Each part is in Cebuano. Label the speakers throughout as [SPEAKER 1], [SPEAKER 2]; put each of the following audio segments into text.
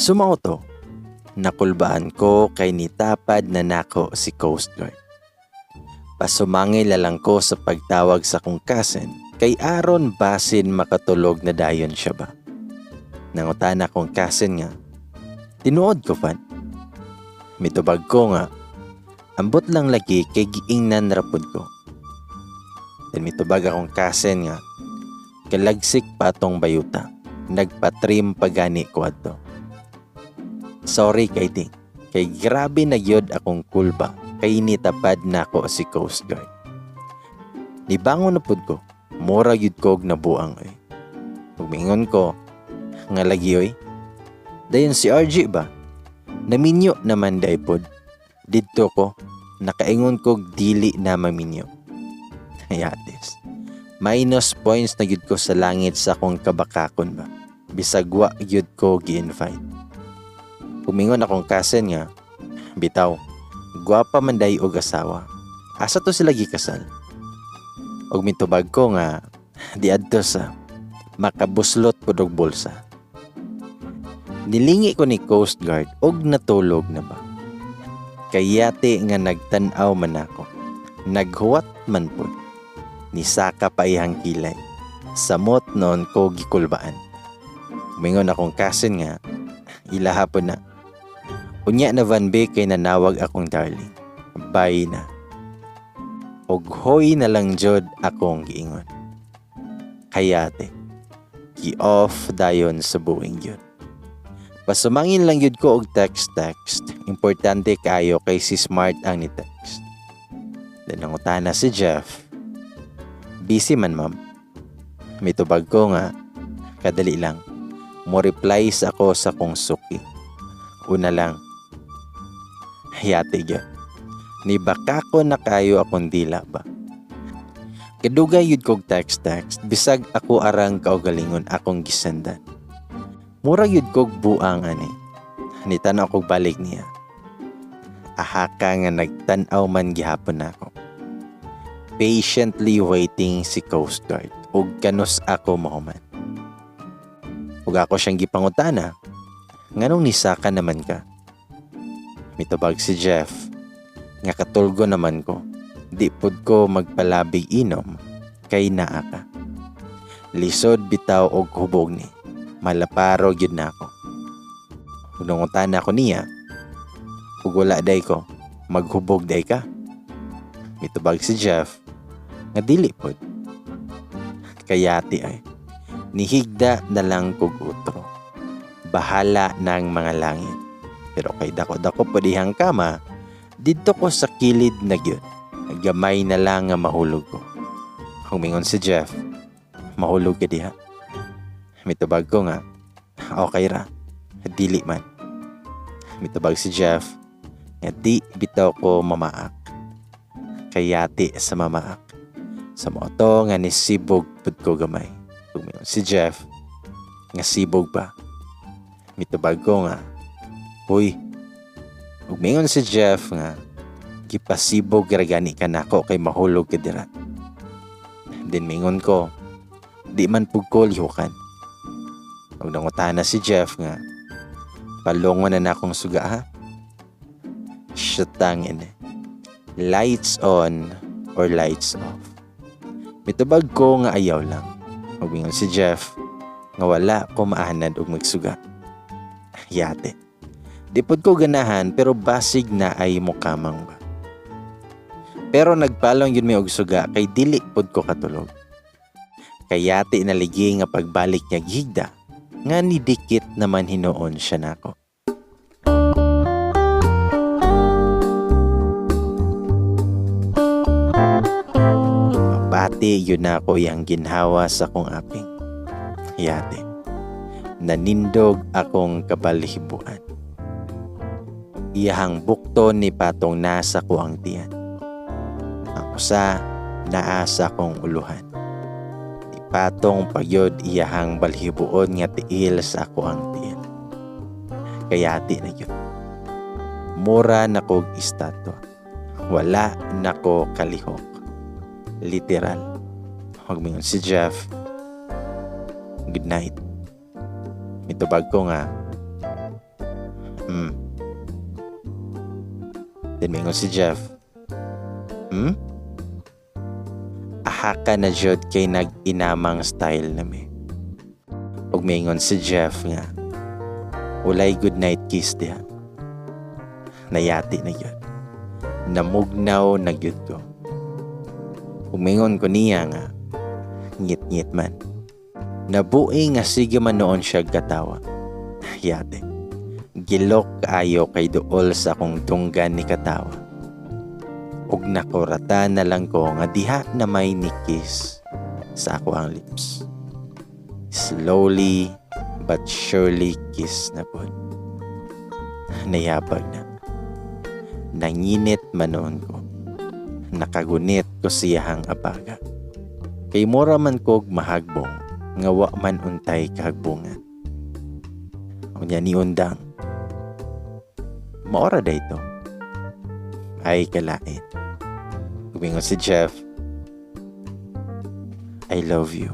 [SPEAKER 1] So mao to, nakulbaan ko kay nitapad na nako si Coast Guard. Pasumangil na lang ko sa pagtawag sa kong cousin kay aron basin makatulog na dayon siya ba. Nangutana kong cousin nga, "Tinuod ko pan?" Mitubag ko nga, "Ambot lang lagi kay giingnan ra pud ko." Then mitubag akong cousin nga, "Kalagsik pa atong bayuta. Nagpa-trim pa gani ko adto." Sorry kay Ting, kay grabe na gyud akong kulba kay nitapad nako si Coast Guard. Nibangon na pud ko, mura gyud kog nabuang oy. Ug miingon ko, nga lagi oy. Dayon si RG ba? Naminyo naman day pod. Didto ko, nakaingon kog dili na maminyo. Hayatis. Minus points na gyud ko sa langit sa akong kabakakon ba. Bisag wa gyud ko gi-invite. Umingon akong cousin nga, "Bitaw, gwapa man day og asawa. Asa to sila gikasal?" Og mitubag ko nga, "Di adto sa makabuslot pud og bulsa." Nilingi ko ni Coast Guard og natulog na ba. Kayati nga nagtan-aw man ako. Naghuwat man pud. Nisaka pa iyang kilay. Samot noon ko gikulbaan. Umingon akong cousin nga, "Ilaha po na. Unya na Van B kay nanawag akong darling. Bye na." Og hoy na lang jud akong giingon. Kayate, gi-off dayon sa buwing yun. Pasumangin lang yun ko og text text. Importante kayo kay si Smart ang ni text. Then nangutana si Jeff, "Busy man, ma'am?" Mitubag ko nga, "Kadali lang. Mo replies ako sa kong suki. Una lang." Hayati gyud. Ni baka ko na kayo akong dila ba. Kadugay yun kog text text bisag ako arang kaugalingon akong gisendan. Mura yun kog buang ani. Nitanaw kog balik niya. Ahaka nga nagtan-aw man gihapon nako. Patiently waiting si Coast Guard ug kanus ako mahuman. Ug ako siyang gipangutana, "Nganong nisaka naman ka?" Mitubag si Jeff nga katulgo naman ko. Di pud ko magpalabig inom kay naa ka. Lisod bitaw og hubog ni. Malaparo gyud nako. Ug nangutana ko niya, "Ug wala day ko, maghubog day ka?" Mitubag si Jeff nga dili pod. Kayati ay, nihigda na lang kog utro. Bahala ng mga langit. Pero kay dako-dako pod iyang kama, didto ko sa kilid na gyud. Gamay na lang nga mahulog ko. Humingon si Jeff, "Mahulog ka diha." Mitubag ko nga, "Okay ra, dili man." Mitubag si Jeff nga di bitaw ko mamaak. Kayati sa mamaak. Sa moto nga nisibog pud ko gamay. Humingon si Jeff nga sibog pa. Mitubag ko nga, "Huy." Humingon si Jeff nga, "Gipasibog ra gani ka nako kay mahulog ka dira." Then mingon ko, "Di man pud ko lihukan." Ug nangutana si Jeff nga, "Palungon na nakong suga ha?" Syutang ine. Lights on or lights off? Mitubag ko nga ayaw lang. Ug si Jeff nga wala ko maanad og magsuga. Yate. Di pod ko ganahan pero basig na ay mukamang ba. Pero nagpalong yun may og suga kay dili pod ko katulog. Kayati naligi nga pagbalik niya gihigda nga nidikit naman hinuon siya nako. Mabati yun ako iyang ginhawa sa kong aping. Yate. Nanindog akong kabalhibuan. Iyahang bukto ni patong nasa ko ang tiyan. Ang usa naa sa akong uluhan. Patong pagyod iyahang balhibuon nga tiil sa ako ang tiil. Kayati na yun. Mura na kog estatwa. Wala na ko kalihok. Literal. Huwag si Jeff, "Good night." Mitubag ko nga, Mm. Then mingon si Jeff, Hmm? Ahaka na jud kay nag-inamang style na mi. Ug mingon si Jeff nga, walay good night kiss diha. Nayati na gyud. Namugnaw na gyud ko. Ug mingon ko niya nga, ngit-ngit man. Nabuhi nga sige man noon siya katawa. Yate. Gilok kaayo kay duol sa akong dunggan ni katawa. Ug nakurata na lang ko nga diha na may ni kiss sa ako ang lips. Slowly but surely kiss na pod. Nayabag na. Nanginit man noon ko. Nakagunit ko siyahang abaga. Kay mura man kog mahagbong nga wa man untay kahagbungan. Unya ni undang. Maora da ito. Ay kalain. Gumingon si Jeff, "I love you."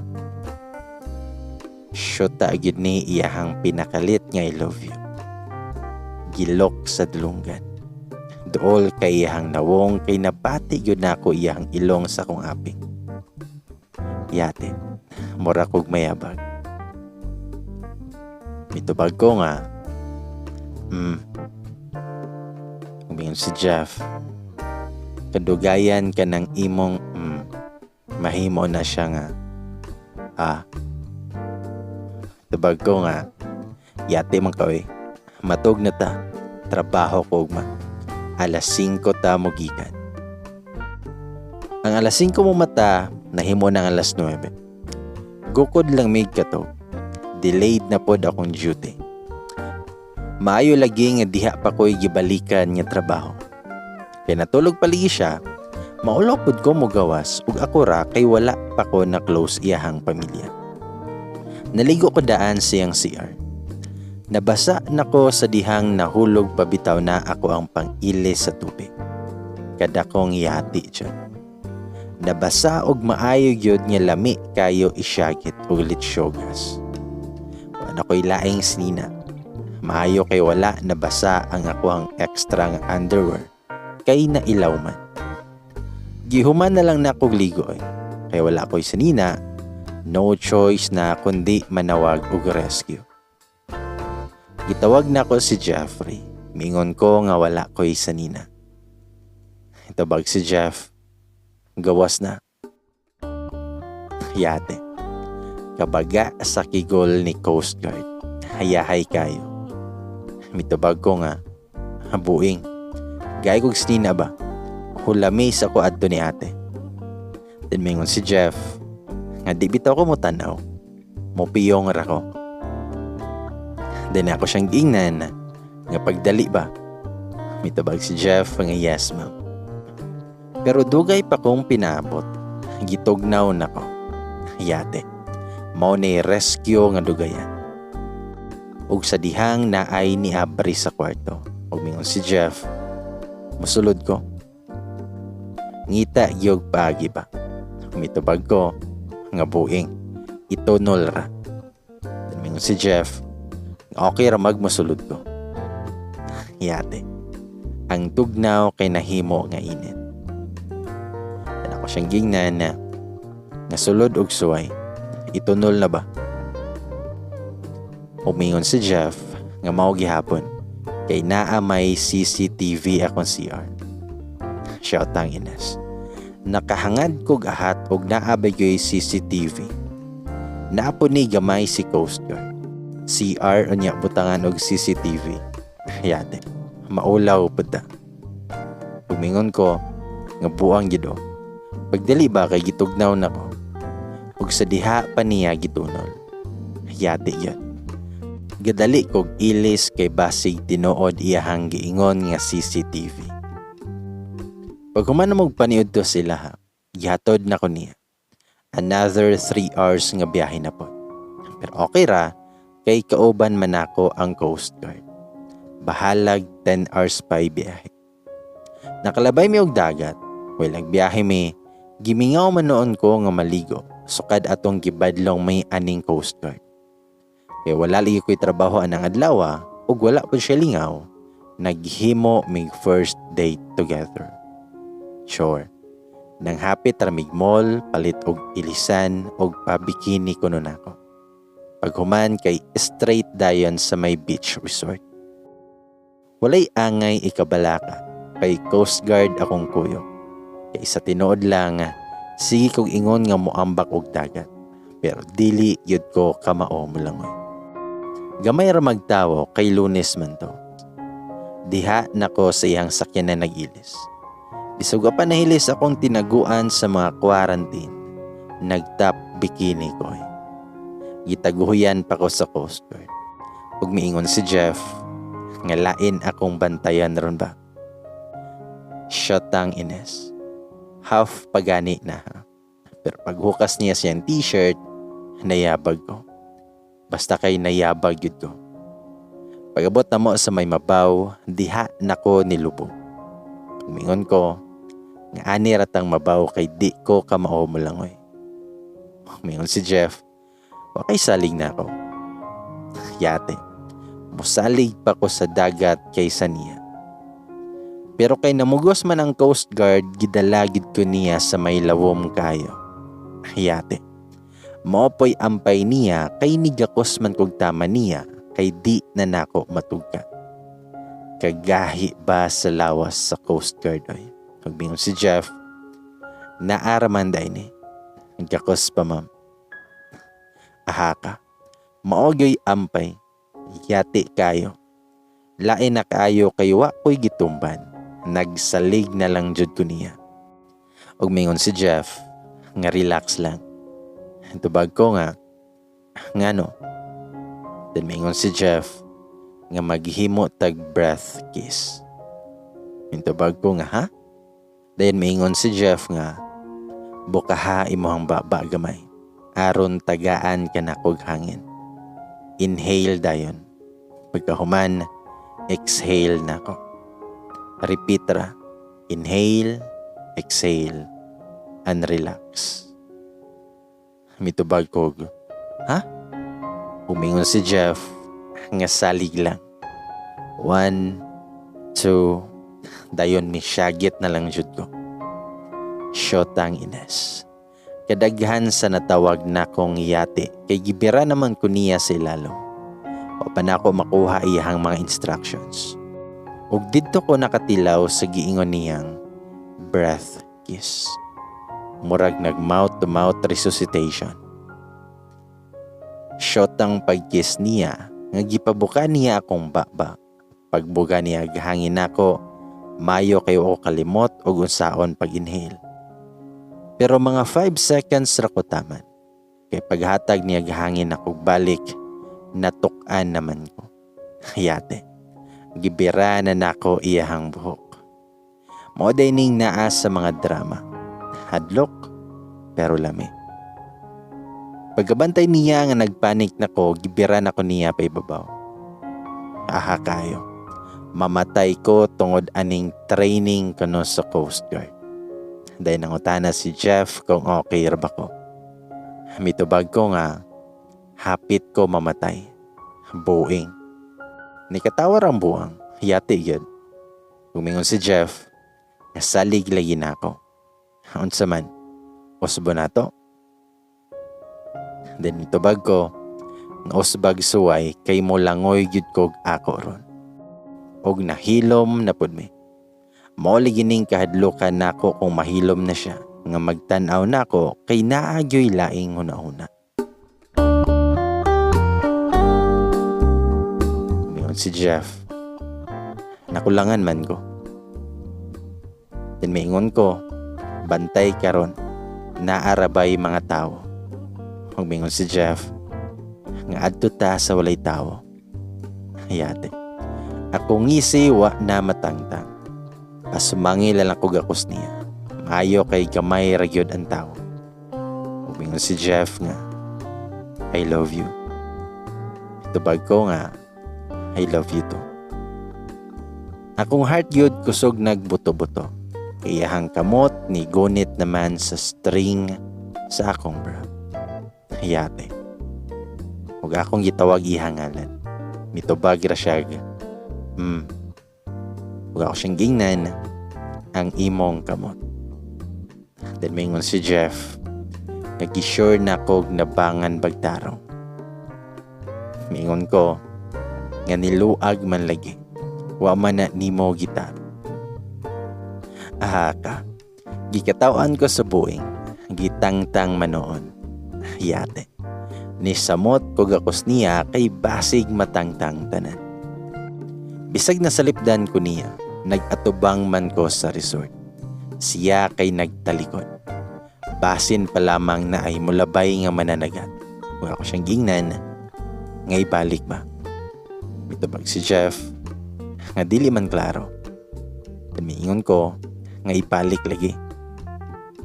[SPEAKER 1] Syota gyud ni iyahang pinakalit nga "I love you." Gilok sa dulunggan. Duol kay iyahang nawong kay nabati gyud nako iyahang ilong sa akong aping. Yate, mura kog mayabag. Mitubag ko nga, Umingon si Jeff, kadugayan ka ng imong mahimo na siya nga, ah. Tubag ko nga, yate man ka oy. Matug na ta, trabaho ko ugma. Alas 5 ta mo gikan. Ang alas 5 mo mata, nahimo ng alas 9. Gukod lang mig kato. Delayed na pod akong duty. Maayo lagi nga diha pa ko'y gibalikan nga trabaho. Kay natulog paligi siya, maulaw pod ko mogawas ug ako ra kay wala pa ko na close iyahang pamilya. Naligo ko daan siyang CR. Nabasa nako sa dihang nahulog pabitaw na ako ang pang-ilis sa tubig. Kadakong yati dyan. Nabasa og maayo gyud nga lami kayo isyagit og litsyogas. Wala ko'y laing sinina. Maayo kay wala nabasa ang ako ang extra nga underwear kay nailaw man. Gihuman na lang na kog ligo eh. Kay wala ko'y sanina, no choice na kundi manawag og rescue. Gitawag na ko si Jeffrey. Mingon ko nga wala ko'y sanina. Tubag si Jeff, gawas na. Yate. Kabaga sa kigol ni Coast Guard. Hayahay kayo. Mitubag ko nga, buing. Gay kog sinina ba? Hulami sa ko adto ni ate. Then mingon si Jeff, nga di bitaw ko mo tanaw. Mopiyong ra ko. Then ako siyang giingnan, nga pagdali ba? Mitubag si Jeff nga yes, ma'am. Pero dugay pa kong pinaabot. Gitugnaw na ko. Yate. Mao ni rescue nga dugayan. Ug sa dihang naay niabri sa kwarto. Ug mingon si Jeff, musulod ko. Ngita gyud paagi ba? Mitubag ko nga buing. Itunol ra. Then mingon si Jeff, okay ra magmusulod ko. Yate. Ang tugnaw kay nahimo nga init. Then ako siyang gingnan na nasulod og suway. Itunol na ba? Umingon si Jeff nga mao gihapon kay naa may CCTV akong CR. Shout ang Ines. Nakahangad kog ahat og naa ba gyoy CCTV. Naa po ni gamay si Coast Guard. CR unya butangan og CCTV. Yate. Maulaw pud ta. Umingon ko nga buang gid o. Pagdali ba kay gitugnaw na ko. Ug sa diha pa niya gitunol. Yate yun. Gadali kog ilis kay basig tinuod iyahang giingon nga CCTV. Pag human na paniud to sila ha, gihatod na ko niya. Another 3 hours nga biyahe na po. Pero okay ra, kay kauban man ako ang Coast Guard. Bahalag 10 hours pa biyahe. Nakalabay mi og dagat, well nagbiyahe mi, gimingaw man noon ko nga maligo, sukad atong gibadlong may aning Coast Guard. Kay wala lagi ko'y trabaho anang adlaw, Ug wala po siya lingaw, naghimo mig first date together. Sure. Nang hapit ra mig mall, palit og ilisan og pabikini kuno nako. Paghuman kay straight dayon sa may beach resort. Walay angay ikabalaka kay Coast Guard akong kuyog. Kay sa tinuod lang, sige kog ingon nga moambak og dagat. Pero dili gyud ko kamao molangoy. Gamay ra magtawo kay Lunes man to. Diha nako sa iyang sakyanan nag-ilis. Bisag pa nahilis akong tinaguan sa mga quarantine. Nagtap bikini ko. Gitaguhoyan pa ko sa Coast Guard. Ug miingon si Jeff, nga lain akong bantayan ron ba. Shotang Ines. Half pagani na ha. Pero paghukas niya siyang t-shirt, nayabag ko. Basta kay nayabag yun ko. Pag-abot na mo sa may mabaw, diha nako nilubog. Umingon ko, nga ani ratang mabaw kay di ko kamao molangoy. Umingon si Jeff, wa kay salig na ako. Yate, musalig pa ko sa dagat kaysa niya. Pero kay namugos man ang Coast Guard, gidalagid ko niya sa may lawom kayo. Yate, maopoy ampay niya kay nigakos man kog tama niya kay di na nako matugka. Kagahi ba sa lawas sa Coast Guard oy. Magbingon si Jeff, naaraman day ni. Nagkakos pa ma'am. Aha ka. Maogyoy ampay. Yati kayo. Lain na kaayo kay wa ko'y gitumban. Nagsalig na lang jud ko niya. Ug mingon si Jeff, nga relax lang. Tubag ko nga, ngano. Then mingon si Jeff, nga maghimo tag breath kiss. Tubag ko nga, ha? Then mingon si Jeff nga, bukaha imuhang baba gamay. Aron tagaan ka na kog hangin. Inhale dayon. Pagkahuman, exhale na ko. Repeat ra. Inhale, exhale, and relax. Mitubag kog, ha? Umingon si Jeff, nga salig lang. 1, 2, dayon misyagit na lang jud ko. Shotang Ines. Kadaghan sa natawag na kong yate kay gibira naman ko niya sa ilalom. Wa pa na ako makuha iyahang mga instructions. Ug didto ko nakatilaw sa giingon niyang breath kiss. Murag nag mouth to mouth resuscitation. Shotang pagkiss niya nga gipabuka niya akong baba. Pagbuga niya gahangin nako, mayo kayo ako kalimot og unsaon pag-inhale. Pero mga 5 seconds ra ko taman. Kay paghatag niya gahangin ako balik, natuk-an naman ko. Yate, gibira na nako iyahang buhok. Mao day ning naa sa mga drama. Hadlok, pero lami. Pagkabantay niya nga nagpanik nako, gibira nako niya paibabaw. Aha kayo. Mamatay ko tungod aning training kuno sa Coast Guard. Dahil nangutana si Jeff kung okay ra ba ko. Mitubag ko nga, hapit ko mamatay. Buing. Nikatawa ang buang, yati gyud. Gumingon si Jeff, nasalig lagi na ako. Unsa man, usbo na to. Then mitubag ko, nga usbag suway kay mo langoy gyud kog ako ron. Og nahilom na pud mi. Mao lagi ning kahadlukan nako kung mahilom na siya nga magtan-aw nako kay naa gyoy laing hunahuna. Mingon si Jeff, nakulangan man ko. Then maingon ko, bantay karon, naarabay mga tao. Magmingon si Jeff, nga adto ta sa walay tao. Yate, akong ngisi wa na matangtang. Pasumangil lang ko gakos niya. Maayo kay gamay ra gyud ang tao. Magmingon si Jeff nga, I love you. Tubag ko nga, I love you too. Akong heart gyud kusog nagbuto-buto. Iyahang kamot ni gunit naman sa string sa akong bra. Yate. Ug akong gitawag iyang ngalan. Mitubag ra siya. Ug ako siyang gingnan, "Ang imong kamot." Then mingon si Jeff, nag-sure na kog nabangan bagtarong. Mingon ko, nga niluag man lagi. Wa man na nimo gitarong. Aha ka. Gikatawan ko sa buing. Gitangtang manoon. Yate. Nisamot ko gakos niya kay basig matangtang tanan. Bisag nasalipdan ko niya, nag-atubang man ko sa resort. Siya kay nagtalikod. Basin pa lamang na ay mulabay nga mananagat. Ug ako siyang gingnan, nga ibalik ba? Mitubag si Jeff, nga dili man klaro. Then miingon ko, nga ibalik lagi.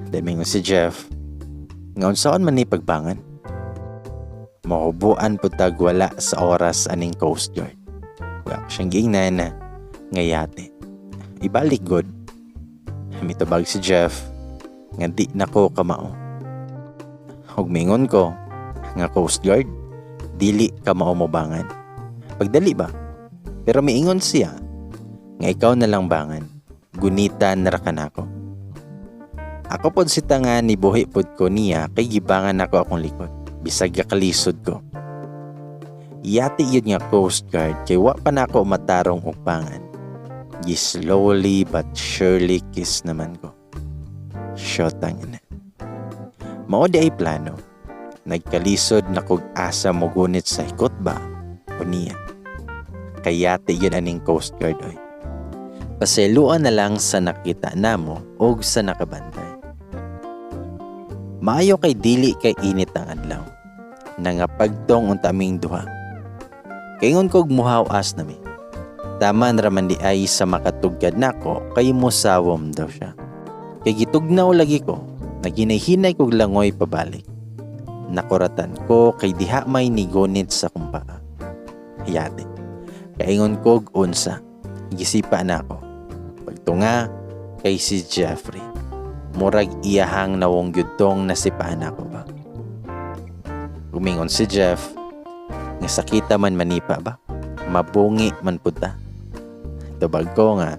[SPEAKER 1] Then miingon si Jeff, nga unsaon man ni pagbangan? Mahubuan pud tag wala sa oras aning Coast Guard. Ug ako siyang gingnan, nga yate. Ibalik gud. Mitubag si Jeff, nga di nako kamao. Ug mingon ko, nga Coast Guard, dili ka mao mobangan. Pagdali ba? Pero miingon siya, nga ikaw na lang bangan. Gunitan ra ka nako. Ako pod si nga nibuhi pod ko niya kay gibangan nako akong likod. Bisag kalisod ko. Yati yun nga Coast Guard kay wa pa nako matarong og bangan. Gi slowly but surely kiss naman ko. Shotang ina. Mao di ay plano. Nagkalisod na kog asa mogunit sa hikot ba o niya. Kayati yun aning Coast Guard oy. Pasayloan na lang sa nakita namo og sa nakabantay. Maayo kay dili kay init ang adlaw. Nangapagtong unta aming duha. Kaingon kog muhaw-as nami. Tama na raman di ay sa makatugkad nako kay musawom daw siya. Kay gitugnaw lagi ko, naginay-hinay kog langoy pabalik. Nakuratan ko kay diha may nigunit sa kumpaa. Yate. Kaingon kog unsa. Gisipa na ako. Pagtunga kay si Jeffrey. Murag iyahang nawong gyud nasipaan ako ba. Gumingon si Jeff nga sakita man manipa ba. Mabungi man pud ta. Tubag ko nga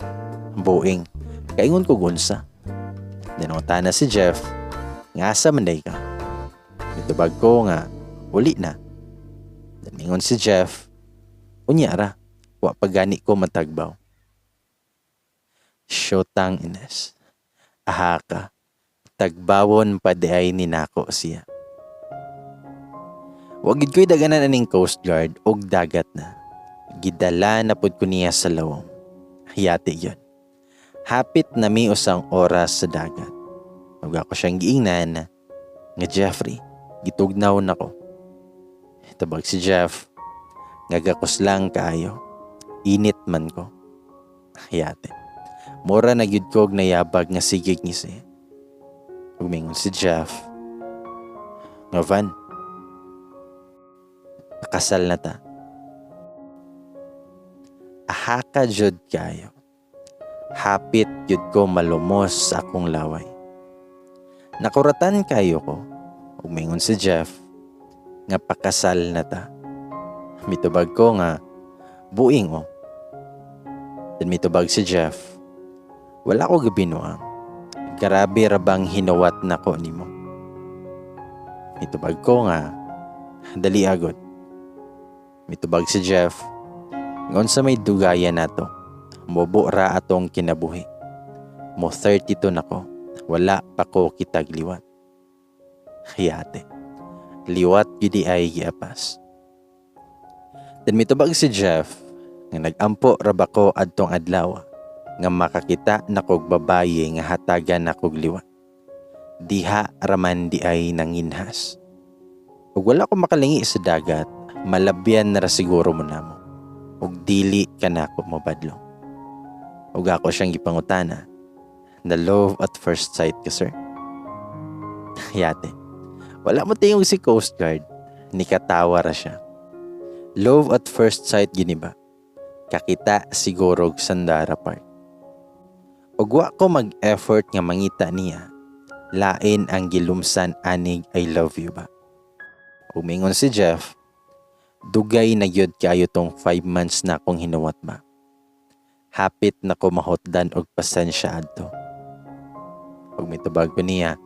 [SPEAKER 1] buing. Kaingon ko gunsa. Dinungta na si Jeff nga asa man day ka. Mitubag ko nga uli na. Damingon si Jeff, unya ra, wa pa gani ko matagbaw. Shotang Ines. Aha ka. Tagbawon pa di ay ninako siya. Wa gid ko'y daganan aning Coast Guard og dagat na. Gidala na pud ko niya sa lawom. Yati yun. Hapit na mi usang oras sa dagat. Ug ako siyang giingnan nga, "Jeffrey, gitugnaw nako." Tabag si Jeff, nga gakos lang kaayo. Init man ko. Yate. Mura na gyud kog nayabag nga sigig ngisi. Ug mingon si Jeff, nga, "Van, pakasal na ta." Ahaka jud kayo. Hapit jud ko malumos sa akong laway. Nakuratan kayo ko. Ug mingon si Jeff nga pakasal na ta. Mitubag ko nga buing oh. Then mitubag si Jeff, "Wala ko gabinuang. Grabe ra bang hinuwat nako nimo?" Mitubag ko nga dali agod. Mitubag si Jeff, ngon sa may dugayan nato, mubo ra atong kinabuhi. Mo 32 nako, wala pa ko kitag liwat. Yate. Liwat gyud ay giapas. Then mitubag si Jeff nga nag-ampo ra ba ko adtong adlaw nga makakita na kog babaye nga hatagan na kog liwat. Diha raman di ay nanginhas. Ug wala ko makalingi sa dagat, malabyan na ra siguro mo namo. Ug dili ka nako mabadlong. Ug ako siyang gipangutana, "Na love at first sight ka, sir?" Yate. Wala mo tingog si Coast Guard. Nikatawa ra siya. Love at first sight gini ba? Kakita siguro og Sandara Park. Ug wa ko mag-effort nga mangita niya. Lain ang gilumsan anig "I love you" ba. Umingon si Jeff Dugay na gyud kaayo tong 5 months na akong hinuwat ba. Hapit na ko mahutdan og pasensya adto. Pag mitubag ko niya,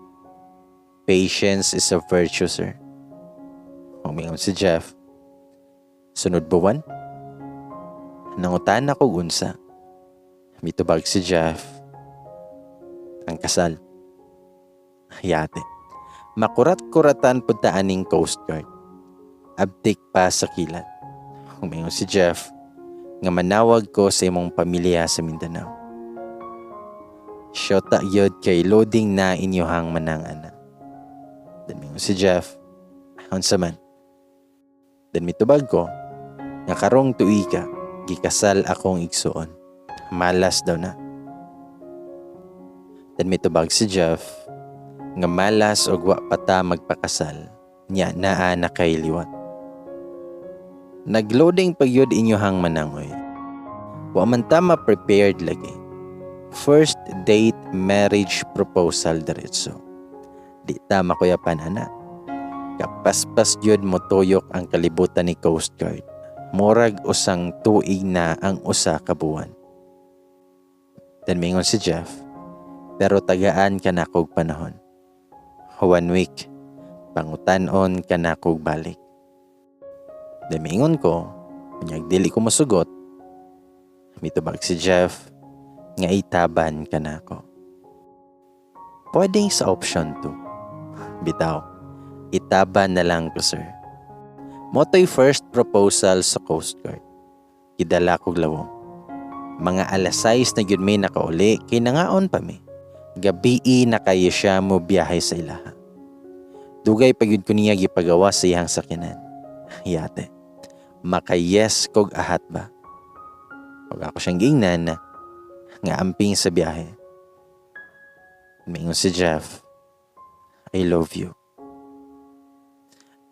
[SPEAKER 1] "Patience is a virtue, sir." Ug mingon si Jeff, "Sunod buwan?" Nangutan ako unsa. Mitubag si Jeff, "Ang kasal." Yate. Makurat-kuratan pud ta aning Coast Guard. Abtik pa sa kilat. Ug mingon si Jeff nga manawag ko sa imong pamilya sa Mindanao. Syota gyud kay loading na inyohang manang ana. Then mingon si Jeff, "Unsa man?" Then mitubag ko nga karong tuiga gikasal akong igsuon. Malas daw na. Then mitubag si Jeff nga malas og wa pa ta magpakasal nya naa na kay liwat. Nagloading pa gyud inyohang manangoy. Wa man ta ma-prepared lagi. First date, marriage proposal diretso. Di ta makuyapan ana. Kapaspas gyud motuyok ang kalibutan ni Coast Guard. Murag usang tuig na ang usa ka buwan. Then mingon si Jeff, "Pero tagaan ka nakog panahon. One week, pangutan-on ka nakog balik." Then mingon ko, "Unyag dili ko mosugot?" Mitubag si Jeff nga itaban ka nako. Pwedeng sa option 2. Bitaw, itaban na lang ko, sir. Mao to'y first proposal sa Coast Guard. Gidala kog lawom. Mga alas 6 na gyud mi nakauli kay nangaon pa mi. Gabii na kayo siya mo biyahe sa ilaha. Dugay pa gyud ko niya gipagawa sa iyang sakyanan. Yate. Maka-yes kog ahat ba. Ug ako siyang giingnan nga amping sa biyahe. Mingon si Jeff, "I love you."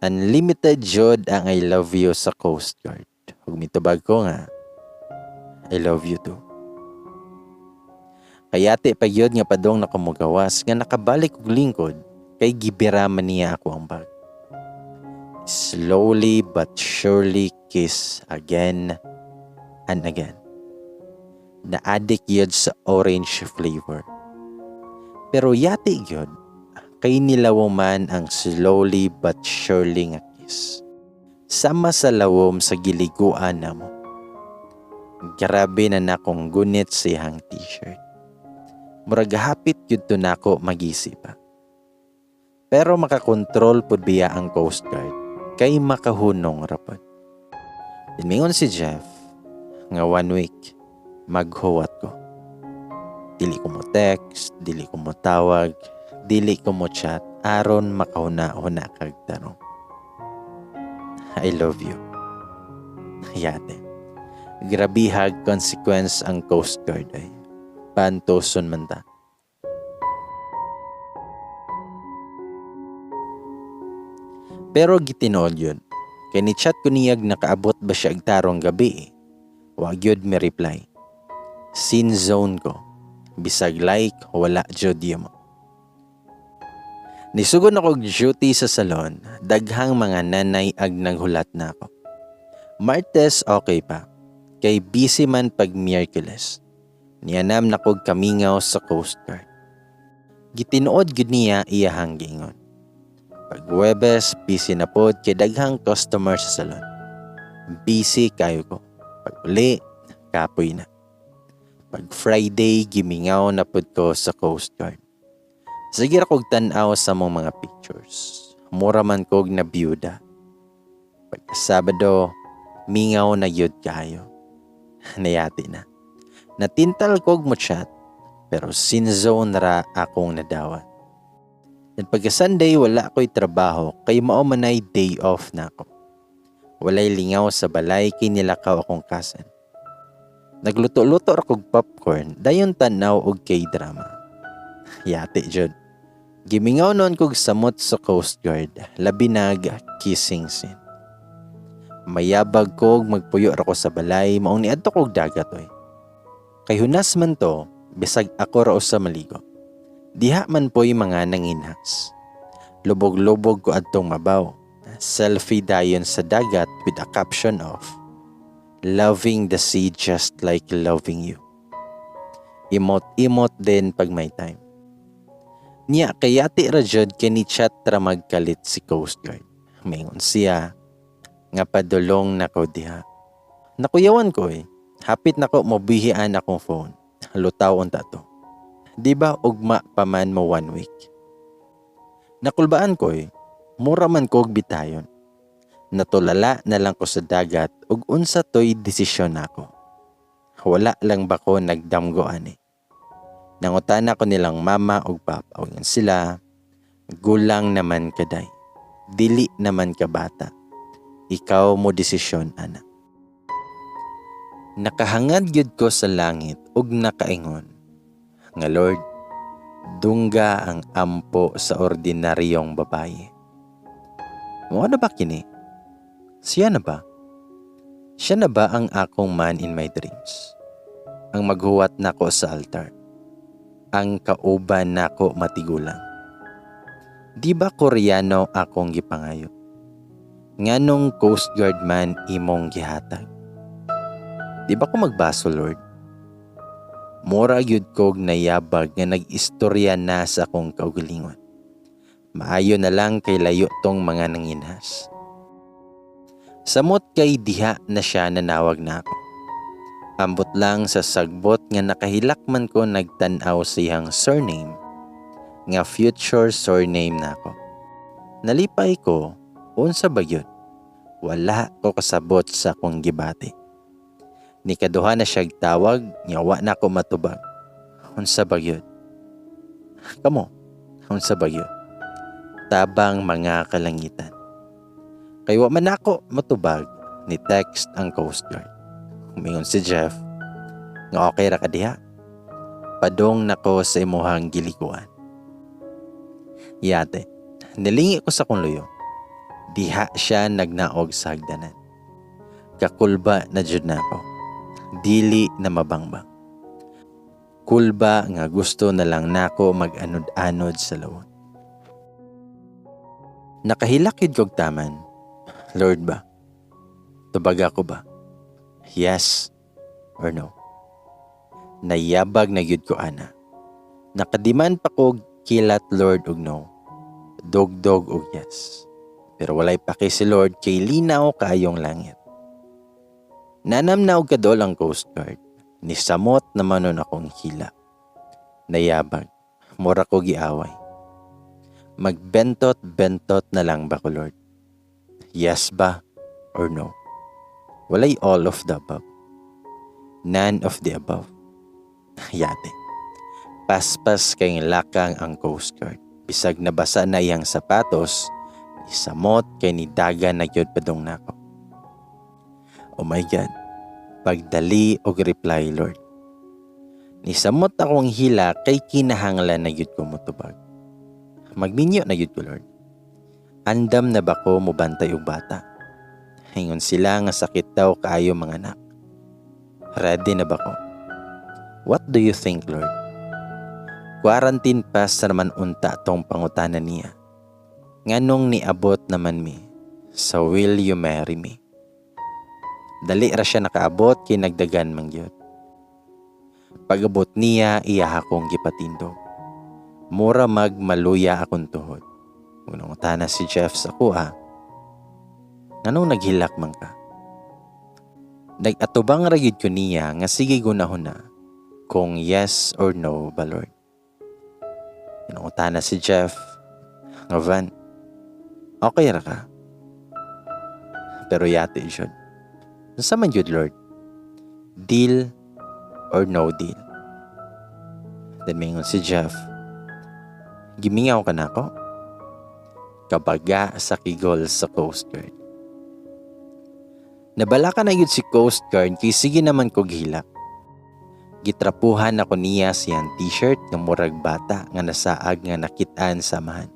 [SPEAKER 1] Unlimited jud ang "I love you" sa Coast Guard. Ug mitubag ko nga, "I love you too." Kayati pa gyud nga padong na kumugawas nga nakabalik og lingkod kay gibira man niya ako ang bag. Slowly but surely kiss again and again. Na-addict gyud sa orange flavor. Pero yati gyud kay nilawom man ang slowly but surely nga kiss. Sama sa lawom sa giliguan namo. Grabe na nakong gunit sa iyang t-shirt. Murag hapit gyud to nako magisi pa. Pero makakontrol pud biya ang Coast Guard kay makahunong ra pod. Mingon si Jeff nga one week maghuwat ko. Dili ko mo text, dili ko mo tawag, dili ko mo chat aron makahuna-huna kag tarong. I love you. Yate. Grabihag consequence ang Coast Guard ay. Pantoson man ta. Pero gitinuod yun. Kay ni chat ko niyag nakaabot ba siya og tarong gabi eh. Wa gyud mi reply. Seen zone ko. Bisag like, wala jud mo. Nisugod ako og duty sa salon, daghang mga nanay ag naghulat na ako. Martes okay pa, kay busy man pag Miyerkules. Nianam na kog kamingaw sa Coast Guard. Gitinuod gud niya iyahang giingon. Pag Huwebes, busy na pod kay daghang customer sa salon. Busy kayo ko. Pag uli, kapoy na. Pag Friday, gimingaw na pod ko sa Coast Guard. Sige ra kog tan-aw sa mong mga pictures. Mura man kog na byuda. Pag Sabado, mingaw na gyud kayo. Nayati na. Natintal kog mo chat, pero seen zone ra akong nadawat. And pagka Sunday, wala ko'y trabaho kay mao manay day off na ako. Walay lingaw sa balay kay nilakaw akong cousin. Nagluto-luto ra kog popcorn, dayon tan-aw og K-drama. Yati jud. Gimingaw noon kog samot sa Coast Guard, labi nag kissing scene. Mayabag kog magpuyo ra ko sa balay, maong niadto kog dagat oy. Kay hunas man to, bisag ako ra usa maligo. Diha man po'y mga nanginhas. Lubog-lubog ko adtong mabaw. selfie dayon sa dagat with a caption of "Loving the sea just like loving you." Imot-imot din pag may time. Niya kayati ra jud kay ni chat ra magkalit si Coast Guard. Mingon siya nga padulong nako diha. Nakuyawan ko eh. Hapit nako mobihian akong phone. Lutaw unta to. Di ba ugma pa man mo one week? Nakulbaan ko eh. Mura man kog bitayon. Natulala na lang ko sa dagat ug unsa toy desisyon nako. Wala lang ba ko nagdamgo ani. Nangutana ko nilang mama ug papa ug sila, "Gulang naman kaday. Dili naman ka bata. Ikaw mo desisyon ana." Nakahangad gyud ko sa langit ug nakaingon nga, "Lord, dungga ang ampo sa ordinaryong babaye." Mao na ba kini? Siya na ba? Siya na ba ang akong man in my dreams? Ang maghuwat nako sa altar. Ang kauban nako matigulang. Di ba Koreano akong gipangayo? Nganong Coast Guard man imong gihatag? Di ba ko magbaso, Lord? Mura gyud kog nayabag nga nag-istorya na sa akong kaugalingon. Maayo na lang kay layo tong mga nanginhas. Samot kay diha na siya nanawag na ako. Ambot lang sa sagbot nga nakahilak man ko nagtan-aw sa iyang surname, nga future surname nako. Nalipay ko, unsa ba gyud? Wala ko kasabot sa akong gibati. Nikaduha na siyag tawag, nga wa na ko matubag. Unsa ba gyud? Kamo, unsa ba gyud? Tabang mga kalangitan. Kay wa man ako matubag, ni text ang Coast Guard. Umingon si Jeff nga okay ra ka diha. Padong nako sa imuhang giliguan. Yate, nilingi ko sa kong luyo. Diha siya nagnaog sa hagdanan. Kakulba na jud nako. Dili na mabangbang. Kulba nga gusto na lang nako mag-anod-anod sa lawon. Nakahilak yun kog taman. Lord ba? Tubaga ko ba? Yes or no? Nayabag na gyud ko ana. Nakadiman pa ko kilat Lord og no. Dogdog og yes. Pero walay paki si Lord kay linaw kaayong langit. Nanam na og kadol ang Coast Guard. Nisamot naman nun akong hila. Nayabag. Mura ko giaway. Magbentot-bentot na lang ba ko, Lord? Yes ba or no? Walay all of the above. None of the above. Yate. Paspas kay lakang ang Coast Guard. Bisag nabasa na iyang sapatos, isamot kay ni daga na gyud padong nako. Oh my God. Pagdali og reply, Lord. Nisamot akong hila kay kinahanglan na gyud ko motubag. Magminyo na gyud ko, Lord. Andam na ba ko mobantay og bata? Ingon sila nga sakit daw kaayo mga anak. Ready na ba ko? What do you think, Lord? Quarantine pass na naman unta tong pangutana niya. Nganong niabot naman mi sa "Will you marry me?" Dali ra siya nakaabot kay nagdagan man gyud. Pag-abot niya, iya akong gipatindog. Mura mag maluya akong tuhod. Nangutana si Jeff sa kuha. Nganong naghilak man ka? Nag-atubang ra gyud ko niya nga sige gunahon na kung yes or no ba, Lord. Nangutana si Jeff nga, "Van, okay ra ka?" Pero yati jud. Unsa man jud, Lord? Deal or no deal? Then mingon si Jeff, "Gimingaw ka na ako?" Kabaga sa kigol sa Coast Guard. Nabalaka na yun si Coast Guard kay sige naman ko gihilak. Gitrapuhan ako niya siyang t-shirt nga murag bata nga nasaag nga nakitaan sa amahan.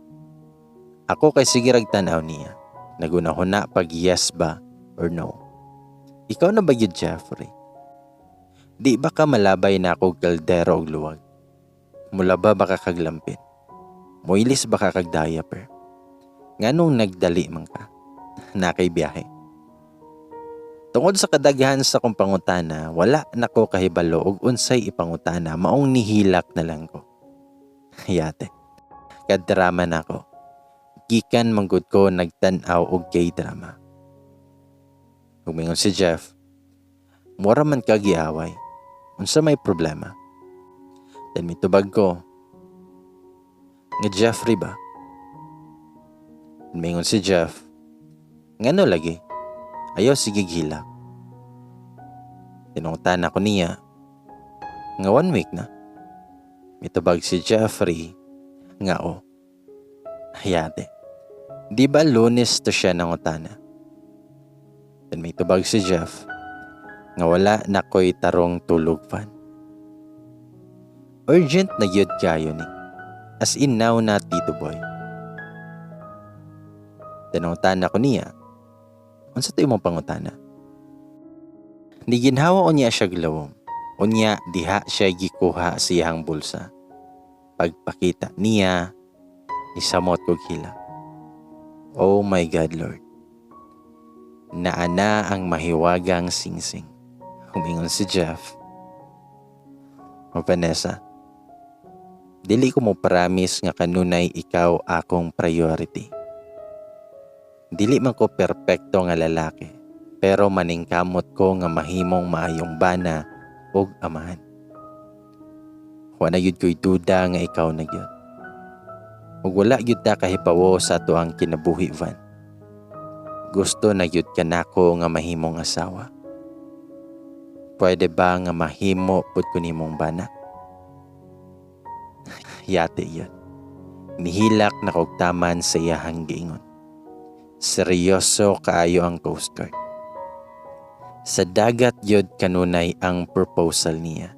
[SPEAKER 1] Ako kay sige rag tan-aw niya. Nagunahuna pag yes ba or no. Ikaw na ba yun, Jeffrey? Di ba ka malabay na ako kaldero og luwag? Mulaba ba ka kaglampin? Moilis ba ka kag diaper? Nganong nagdali man ka? Naa kay biyahe. Tungod sa kadaghan sa kong pangutana, wala nako kahibalo og unsay ipangutana, maong nihilak na lang ko. Yate. Kadrama nako. Gikan manggod ko nagtan-aw og K-drama. Ug mingon si Jeff, "Mura man ka giaway. Unsa may problema?" Then mitubag ko, nga Jeffrey ba? Mingon si Jeff, "Ngano lagi? Ayaw sige hilak." Tinungtan ako niya, nga one week na. Mitubag si Jeffrey, nga o. Hayate. Di ba Lunes to siya nangutana? Then may tubag si Jeff, nga wala na ko'y tarong tulog fan. Urgent na gyud kayo ni. As in now na, Tito Boy. Tinungtan ako niya, "Unsa to imong pangutana?" Niginhawa unya siya glawom. Unya diha siya gikuha sa iyang bulsa. Pagpakita niya, nisamot kog hilak. Oh my God, Lord. Naana ang mahiwagang singsing. Humingon si Jeff. "O Vanessa, dili ko mo promise nga kanunay ikaw akong priority. Dili man ko perpekto nga lalaki, pero maningkamot ko nga mahimong maayong bana ug amahan. Wa na gyud ko'y duda nga ikaw na gyud. Ug wala gyud ta kahibawo sa ato ang kinabuhi, Van. Gusto na gyud ka nako nga mahimong asawa. Pwede ba nga mahimo pud ko nimong bana?" Yate yun. Nihilak na kog taman sa iyahang giingon. Seryoso kaayo ang Coast Guard. Sa dagat yun kanunay ang proposal niya.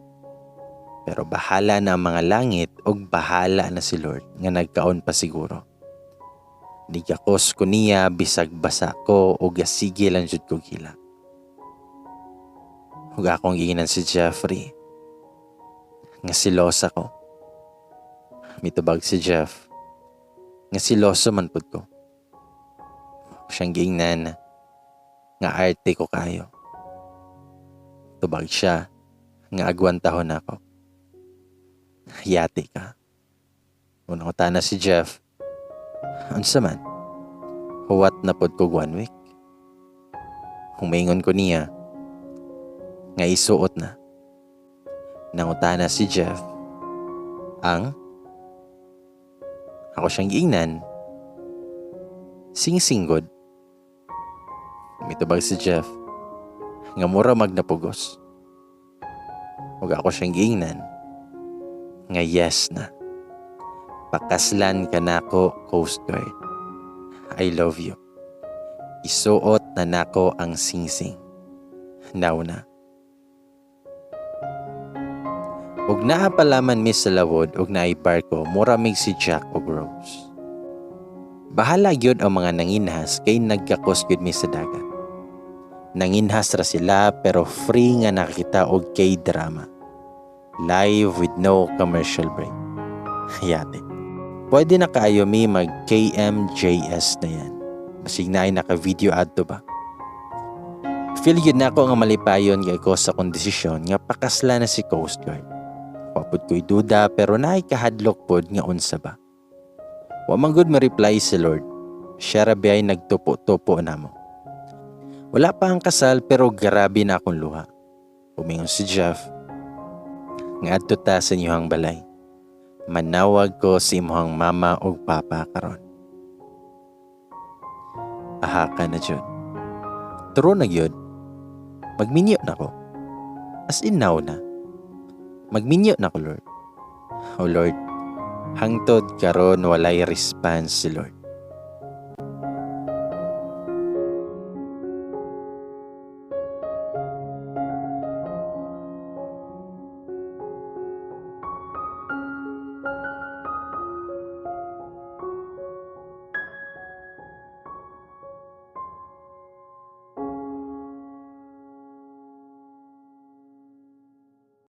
[SPEAKER 1] Pero bahala na ang mga langit ug bahala na si Lord nga nagkaon pa siguro. Nigakos ko niya bisag basa ko ug gasige lang jud kog hilak. Ug akong giingnan si Jeffrey nga silosa ko. Mitubag si Jeff nga siloso man pud ko. Siyang giingnan nga arte ko kayo. Tubag siya nga agwantahon ako. Yati ka. Unang na si Jeff. "Unsa man? Huwat na pod ko one week." Humingon ko niya nga isuot na. Nangutana si Jeff. Ang? Ako siyang giingnan. Sing-singgod. Mitubag si Jeff nga mura magnapugos. Ug ako siyang giingnan nga yes na. Pakaslan ka nako, Coast Guard. I love you. Isuot na nako ang singsing. Now na. Ug naa palaman mi sa lawod ug naay barko, mura mig si Jack ug Rose. Bahala gyud ang mga nanginhas kay nagkakos gyud mi sa dagat. Nanginhas ra sila pero free nga nakakita og K-drama. Live with no commercial break. Yate. Pwede na kaayo mi mag KMJS na yan. Basig na ay naka-video adto ba? Feel gyud nako nga malipayon kay ko sa akong desisyon nga pakasla na si Coast Guard. Wa pud ko'y duda pero naay kahadlok pod nga unsa ba. Wa man gud ma-reply si Lord. Siya ra biyay nagtupo-tupo namo. Wala pa ang kasal pero grabe na akong luha. Umingon si Jeff. Nga adto ta sa inyong balay. Manawag ko sa imong mama ug papa karon. Aha ka na jud. True na gyud. Magminyo na ko. As in now na. Magminyo na ko, Lord. Oh Lord, hangtod karon walay response si Lord.